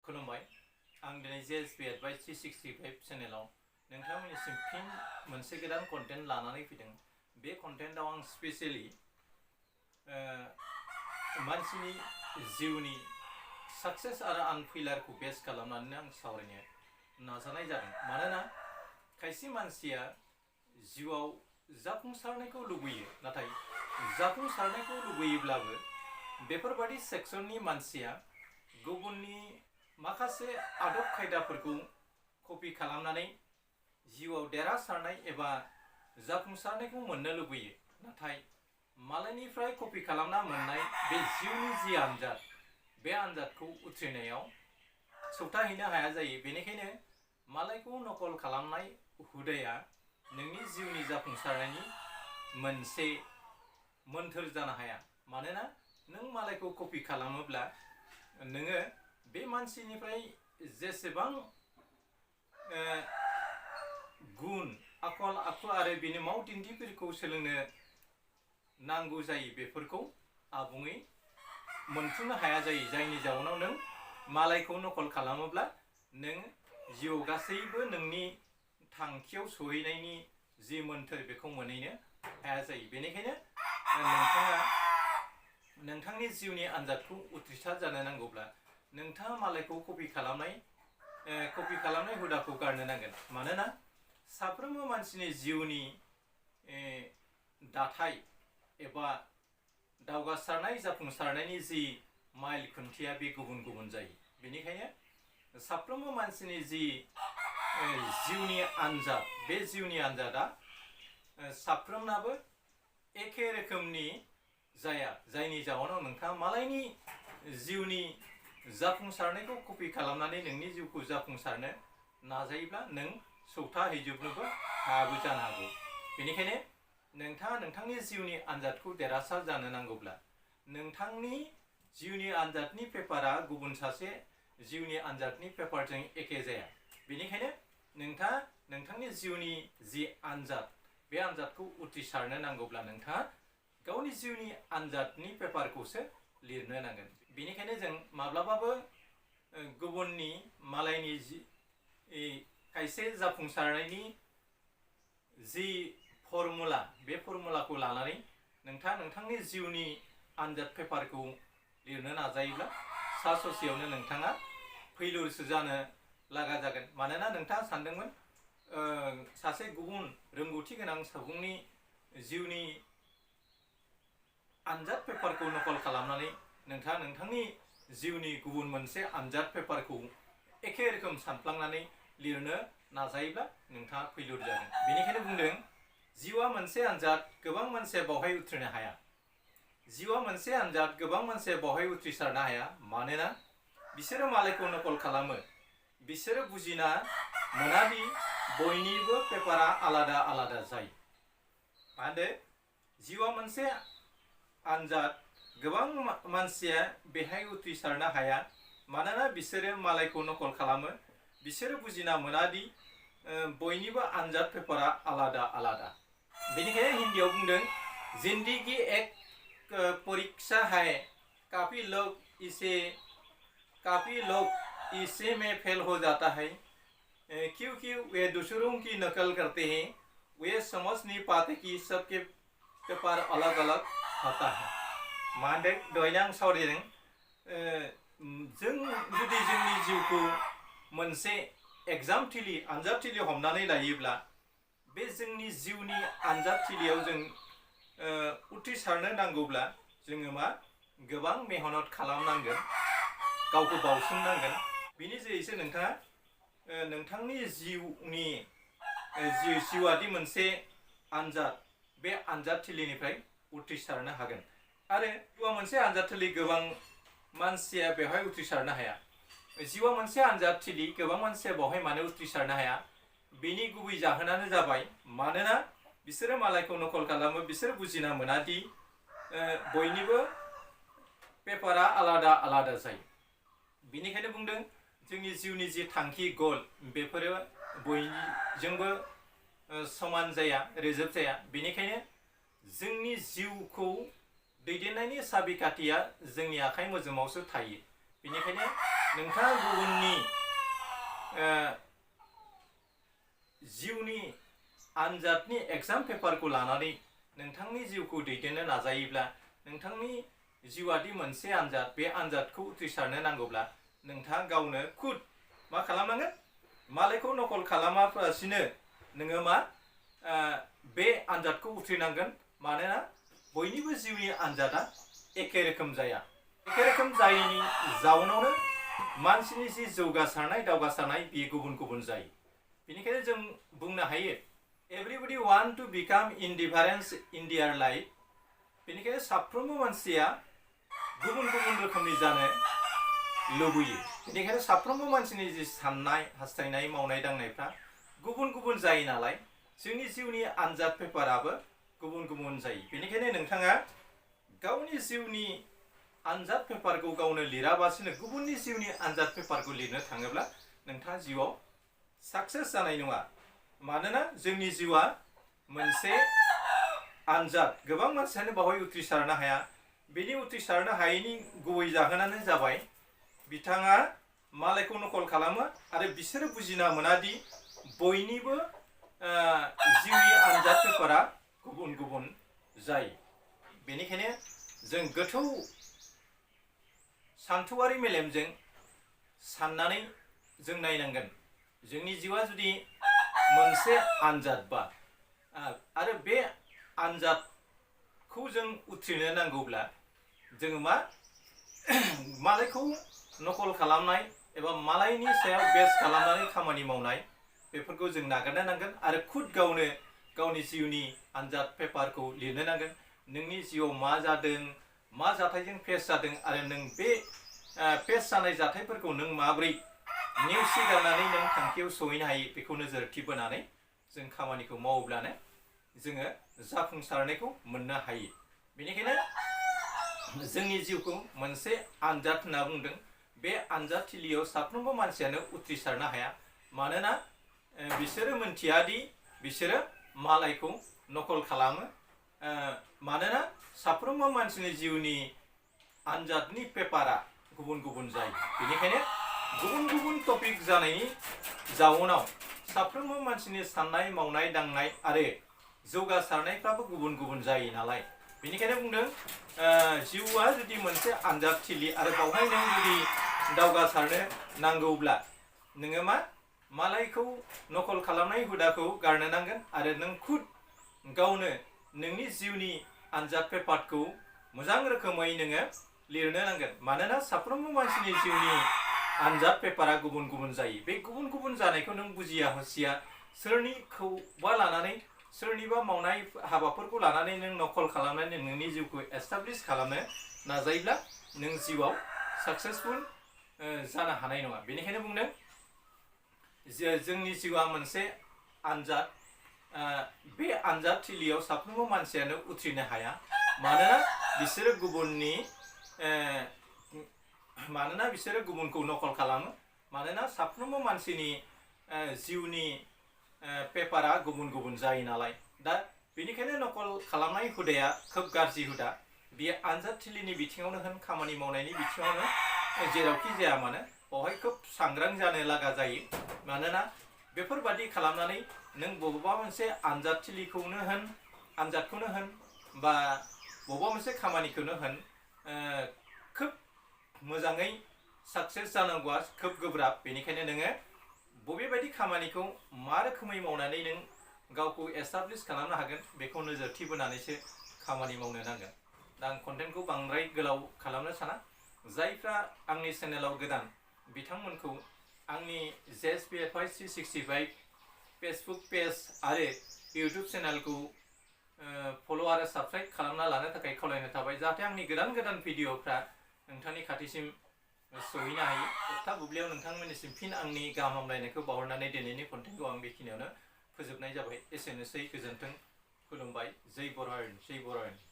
खुलुमबाय आं दिनै JSB Advice 365 चेनेलाव नोंथांमोननिसिम फिन मोनसे गोदान कन्टेन्ट लानानै फैदों। बे कन्टेन्टआव आं स्पेशली मानसिनि जिउनि सक्सेस आरो आनफेलियरखौ बेस खालामनानै आं सावरायनो नाजानाय जादों। मानोना खायसे मानसिया जिउआव जाफुंसारनायखौ लुबैयो, नाथाय जाफुंसारनायखौ लुबैयोब्लाबो बेफोरबादि सेक्सननि मानसिया गुबुननि माखासे आदब खायदाफोरखौ कपि खालामनानै जिउआव देरहासारनाय एबा जाफुंसारनायखौ मोननो लुबैयो। नाथाय मालायनिफ्राय कपि खालामना मोननाय बे जिउनि जि आनजाद, बे आनजादखौ उथ्रिनायाव सौथाहैनो हाया जायो। बेनिखायनो मालायखौ नकल खालामनाय हुदाया नोंनि जिउनि जाफुंसारनायनि मोनसे मोन्थोर जानो हाया। मानोना नों मालायखौ कपि खालामोब्ला नोङो बे मानसिनिफ्राय जेसेबां गुन आखल आखु आरो बिनि मावदिन्थिफोरखौ सोलोंनो नांगौ जायो, बेफोरखौ आबुङै मोनफुंनो हाया जायो। जायनि जाउनाव नों मालायखौ नकल खालामोब्ला नों जिउआव गासैबो नोंनि थांखियाव सहैनायनि जि मोन्थोर बेखौ मोनहैनो हाया जायो। बेनिखायनो नोंथाङा नोंथांनि जिउनि आनजादखौ उथ्रिसार जानो नांगौब्ला नोंथाङा मालायखौ कपि खालामनाय हुदाखौ गारनो नांगोन। मानोना साफ्रोमबो मानसिनि जिउनि दाथाय एबा दावगासारनाय जाफुंसारनायनि जि माइल खुन्थिया बे गुबुन गुबुन जायो। बेनिखायनो साफ्रोमबो मानसिनि जि जिउनि आनजाद, बे जिउनि आनजादा साफ्रोमनाबो एखे रोखोमनि जाया। जायनि जाउनाव नोंथाङा मालायनि जिउनि जाफुंसारनायखौ कपि खालामनानै नोंनि जिउखौ जाफुंसारनो नाजायोब्ला नों सौथाहैजोबनोबो हायाबो जानो हागौ। बेनिखायनो नोंथाङा नोंथांनि जिउनि आनजादखौ देरहासार जानो नांगौब्ला नोंथांनि जिउनि आनजादनि पेपारा गुबुन सासे जिउनि आनजादनि पेपारजों एखे जाया। बेनिखायनो नोंथाङा नोंथांनि जिउनि जि आनजाद, बे आनजादखौ उथ्रिसारनो नांगौब्ला नोंथाङा गावनि जिउनि आनजादनि पेपारखौसो लिरनो नांगोन। बेनिखायनो जों माब्लाबाबो गुबुननि मालायनि जि खायसे जाफुंसारनायनि जि फर्मुला, बे फर्मुलाखौ लानानै नोंथाङा नोंथांनि जिउनि आनजाद पेपारखौ लिरनो नाजायोब्ला सा ससेयावनो नोंथाङा फेइलियरसो जानो लागा जागोन। मानोना नोंथाङा सानदोंमोन सासे गुबुन रोंगौथि गोनां सुबुंनि जिउनि आनजाद पेपारखौ नकल खालामनानै नोंथाङा नोंथांनि जिउनि गुबुन मोनसे आनजाद पेपारखौ एखे रोखोम सानफ्लांनानै लिरनो नाजायोब्ला नोंथाङा फेइलियर जागोन। बेनिखायनो बुंदों, जिउआ मोनसे आनजाद, गोबां मानसिया बावहाय उथ्रिनो हाया। जिउआ मोनसे आनजाद, गोबां मानसिया बावहाय उथ्रिसारनो हाया। मानोना बिसोरो मालायखौ नकल खालामो। बिसोरो बुजिना मोनादि बयनिबो पेपारा आलादा आलादा जायो। मा होनदो? जिउआ मोनसे आनजाद, गोबां मानसिया बेहाय उथ्रिसारनो हाया। मानोना बिसोरो मालायखौ नकल खालामो। बिसोरो बुजिना मोनादि बयनिबो आनजाद पेपारा आलादा आलादा। बेनिखायनो हिन्दीआव बुंदों, जिंदगी एक परीक्षा है, काफी लोग इसे में फेल हो जाता है, क्योंकि वे दूसरों की नकल करते हैं। वे समझ नहीं पाते कि सबके पेपर अलग अलग होता है। मा होनदों? दहायनो आं सावरायदों, जों जुदि जोंनि जिउखौ मोनसे एग्जाम थिलि, आनजाद थिलि हमनानै लायोब्ला बे जोंनि जिउनि आनजाद थिलियाव जों उथ्रिसारनो नांगौब्ला जोङो मा गोबां मेहनत खालामनांगोन, गावखौ बावसोमनांगोन। बिनि जोहैसो नोंथाङा नोंथांनि जिउआदि मोनसे आनजाद, बे आनजाद थिलिनिफ्राय उथ्रिसारनो हागोन। आरो जिउआ मोनसे आनजाद थिलि, गोबां मानसिया बेवहाय उथ्रिसारनो हाया। जिउआ मोनसे आनजाद थिलि, गोबां मानसिया बेवहाय मानो उथ्रिसारनो हाया? बेनि गुबै जाहोनानो जाबाय मानोना बिसोरो मालायखौ नकल खालामो। बिसोर बुजिना मोनादि बयनिबो पेपारा आलादा आलादा जायो। बेनिखायनो बुंदों, जोंनि जिउनि जि थांखि, गल, बेफोरो बयजोंबो समान जाया, रोजोब जाया। बेनिखायनो जोंनि जिउखौ दैदेननायनि साबिखाथिया जोंनि आखाइ मोजोमावसो थायो। बेनिखायनो नोंथाङा गुबुननि जिउनि आनजादनि एग्जाम पेपारखौ लानानै नोंथांनि जिउखौ दैदेननो नाजायोब्ला नोंथांनि जिउआदि मोनसे आनजाद बे आनजादखौ उथ्रिसारनो नांगौब्ला नोंथाङा गावनो खुद मा खालामनांगोन मालायखौ नकल खालामालासिनो नोङो मा बे आनजादखौ उथ्रिनांगोन मानोना बयनिबो जिउनि आनजादा एखे रोखोम जाया एखे रोखोम जायैनि जाउनावनो मानसिनि जि जौगासारनाय दावगासारनाय बेयो गुबुन गुबुन जायो बेनिखायनो जों बुंनो हायो everybody want to become indifference in their life बेनिखायनो साफ्रोमबो मानसिया गुबुन गुबुन रोखोमनि जानो लुबैयो बेनिखायनो साफ्रोमबो मानसिनि जि साननाय हास्थायनाय मावनाय दांनायफ्रा गुबुन गुबुन जायो नालाय जोंनि जिउनि आनजाद पेपाराबो गुबुन गुबुन जायो बेनिखायनो नोंथाङा गावनि जिउनि आनजाद पेपारखौ गावनो लिराबासिनो गुबुननि जिउनि आनजाद पेपारखौ लिरनो थाङोब्ला नोंथाङा जिउआव साक्सेस जानाय नङा मानोना जोंनि जिउआ मोनसे आनजाद गोबां मानसियानो बावहाय उथ्रिसारनो हाया बेनि उथ्रिसारनो हायैनि गुबै जाहोनानो जाबाय बिथाङा मालायखौ नकल खालामो आरो बिसोरो बुजिना मोनादि बयनिबो जिउनि आनजाद पेपारा गुबुन गुबुन जायो बेनिखायनो जों गोथौ सान्थौआरि मेलेमजों साननानै जों नायनांगोन जोंनि जिउआ जुदि मोनसे आनजादबा आरो बे आनजादखौ जों उथ्रिनो नांगौब्ला जोङो मा मालायखौ नकल खालामनाय एबा मालायनि सायाव बेस खालामनानै खामानि मावनाय बेफोरखौ जों नागारनो नांगोन आरो खुद गावनो गावनि जिउनि आनजाद पेपारखौ लिरनो नांगोन नोंनि जिउआव मा जादों मा जाथायजों फेस जादों आरो नों बे फेस जानाय जाथायफोरखौ नों माब्रै नेवसिगारनानै नों थांखियाव सहैनो हायो बेखौ नोजोरथि बोनानै जों खामानिखौ मावोब्लानो जोङो जाफुंसारनायखौ मोननो हायो बेनिखायनो जोंनि जिउखौ मोनसे आनजाद होनना बुंदों बे आनजाद थिलियाव साफ्रोमबो मानसियानो उथ्रिसारनो हाया मानोना बिसोरो मोनथियादि बिसोरो मालायखौ नकल खालामो मानोना साफ्रोमबो मानसिनि जिउनि आनजादनि पेपारा गुबुन गुबुन जायो बेनिखायनो गुबुन गुबुन टपिक जानायनि जाउनाव साफ्रोमबो मानसिनि साननाय मावनाय दांनाय आरो जौगासारनायफ्राबो गुबुन गुबुन जायो नालाय बेनिखायनो बुंदों जिउआ जुदि मोनसे आनजाद थिलि आरो बावहाय नों जुदि दावगासारनो नांगौब्ला नोङो मा मालायखौ नकल खालामनाय हुदाखौ गारनो नांगोन आरो नों खुद गावनो नोंनि जिउनि आनजाद पेपारखौ मोजां रोखोमै नोङो लिरनो नांगोन मानोना साफ्रोमबो मानसिनि जिउनि आनजाद पेपारा गुबुन गुबुन जायो बे गुबुन गुबुन जानायखौ नों बुजिया हसिया सोरनिखौबा लानानै सोरनिबा मावनाय हाबाफोरखौ लानानै नों नकल खालामनानै नोंनि जिउखौ एस्टाब्लिश खालामनो नाजायोब्ला नों जिउआव साक्सेसफुल जानो हानाय नङा बेनिखायनो बुंदों जोंनि जिउआ मोनसे आनजाद बे आनजाद थिलियाव साफ्रोमबो मानसियानो उथ्रिनो हाया मानोना बिसोरो गुबुनखौ नकल खालामो मानोना साफ्रोमबो मानसिनि जिउनि पेपारा गुबुन गुबुन जायो नालाय दा बेनिखायनो नकल खालामनाय हुदाया खोब गाज्रि हुदा बेयो आनजाद थिलिनि बिथिङावनो होन खामानि मावनायनि बिथिङावनो जेरावखि जाया मानो बावहाय खोब सांग्रां जानो लागा जायो मानोना बेफोरबादि खालामनानै नों बबेबा मोनसे आनजाद थिलिखौनो होन आनजादखौनो होन बा बबेबा मोनसे खामानिखौनो होन खोब मोजाङै साक्सेस जानांगौआ खोब गोब्राब बेनिखायनो नोङो बबेबायदि खामानिखौ मा रोखोमै मावनानै नों गावखौ एस्टाब्लिश खालामनो हागोन बेखौ नोजोरथि बोनानैसो खामानि मावनो नांगोन दा आं कन्टेन्टखौ बांद्राय गोलाव खालामनो साना जायफ्रा आंनि चेनेलाव गोदान बिथांमोनखौ आंनि JSPFI 365 फेसबुक पेज आरो इउटुब चेनेलखौ फल' आरो साबस्क्राइब खालामना लानो थाखाय खावलायनाय थाबाय जाहाथे आंनि गोदान गोदान भिडिअफ्रा नोंथांनि खाथिसिम सहैनो हायो जोबथा बुब्लियाव नोंथांमोननिसिम फिन आंनि गाहाम हामलायनायखौ बावहरनानै दिनैनि कन्टेन्टखौ आं बेखिनियावनो फोजोबनाय जाबाय एसेनोसै गोजोन्थों खुलुमबाय जय बर' हारिनि